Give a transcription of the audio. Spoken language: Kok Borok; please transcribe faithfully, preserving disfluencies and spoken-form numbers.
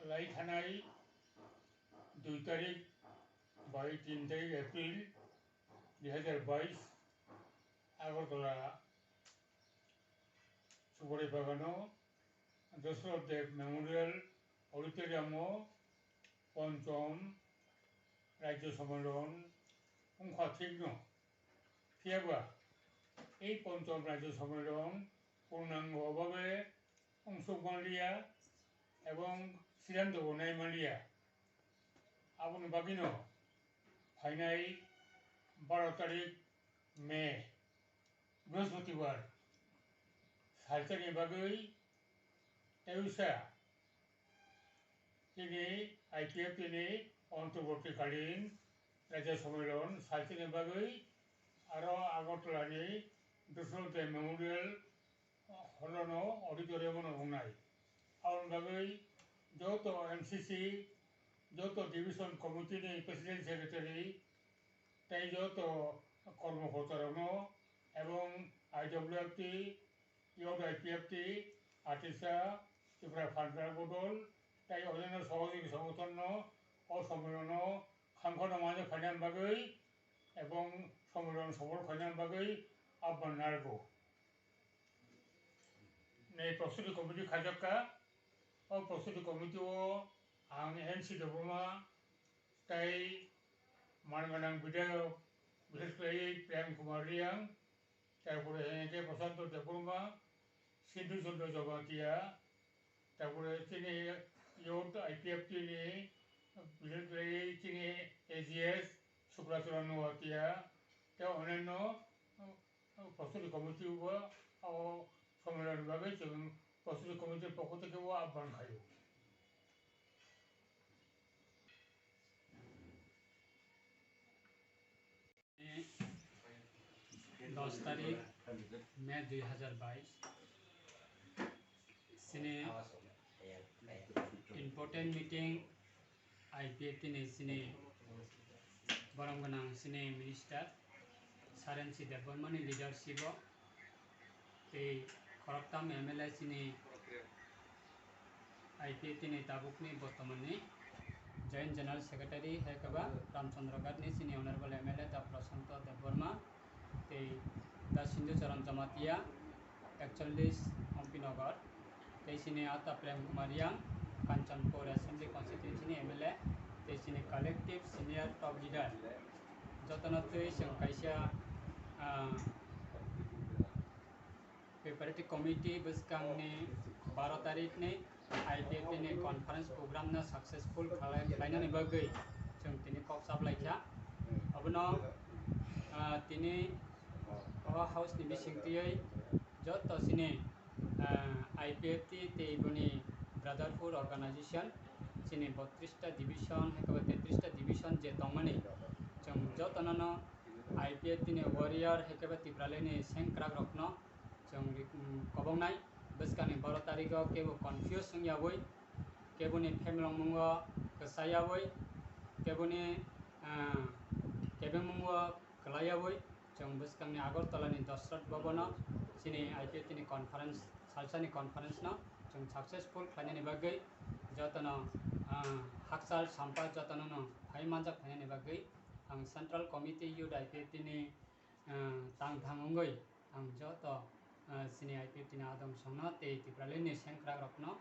Lai thanai dui tarik bai tin tarik April dui hajar bais Agartala Subarai Bagano Dasarath Deb Memorial Auditorium o Ponchom Rajya Sammelan wngkha thikno. Phiyaba ei Ponchom Rajya Sammelan purnango bhabe wngsuk manliya ebong siddhanto bo nai manliya. Aboni bagwino phainai baro tarik May, Brihospatibar, salsani bagwi tei usa chini I P F T ni ontobortikalin Rajya Sammelan salsani bagwi aro Agartala ni Dasarath Deb Memorial holono auditorium no wngnai. Aboni bagwi joto M C C, joto division committee ni president secretary tei joto kormokorta rokno ebong I W F T, Youth I P F T, Atisa, Tripura Phandra Bodol tei onyaino sohojogi songothon no o sommelono hamkha no manya phainani bagwi ebong sommelon sophol khainani bagwi ahban narwgo. Nei prostuti committee khaijakka. O prostuti committee o ang N C Debbarma tei man gwnang bidayok, bishesh khlaiwi Prem Kumar Reang, tarpore H K Prashanto Debbarma, Sindhu Chandra Jamatia, tarpore chini youth I P F T ni, bishesh khlaiwi chini A G S Sukla Charan Noatia, tei onyaino Prostuti committee bo o sommelon bagwi chwng prostuti committee pokho theke o ahban khaio. Dos tarik May dui hajar bais. Chini important meeting I P F T ni chini borom gwnang chini minister Saren C Debbarma ni leadership o tei khoroktham M L A chini I P F T ni tabuk ni bortoman ni Joint General Secretary hai khe ba Ramchandra Ghat ni chini Honorable M L A da Prashanto Debbarma tei da Sindhu Charan Jamatia ekchollis Ompi Nagar tei chini ata Prem Kumar Reang Kanchanpur Assembly Constituency ni M L A tei chini collective senior top leader jotono twi chwng kaisa, ah, Preparative Committee bwskangni baro tarikni I P F T ni conference program no successful khlai-, khlainani bagwi chwng tini kok chaplaikha. Abono, ah, tini o house ni bisingtwi joto chini, ah, I P F T tei boni brotherhood organization chini botris ta division hai khe ba tetris ta division je tongmani chwng jotono no I P F T ni warrior hai khe ba Tipraland ni sengkrak rokno chwng ri-, um, kobongnai. Bwskangni baro tarikgo kebo confuse wngyawi, keboni phemelongmungo kwchayawi, keboni, ah, kebengmungo kwlaiyawi, chwng bwskangni Agartala ni Dasarath Bhavan o chini I P F T ni conference, salsani conference no chwng successful khlainani bagwi jotono, ah, hakchal sampa jotono no phai manjak phainani bagwi ang Central Committee Youth I P F T ni, ah, tang thang wngwi ang joto, ah, chini I P F T ni adong songno tei Tipraland ni sengkrak rokno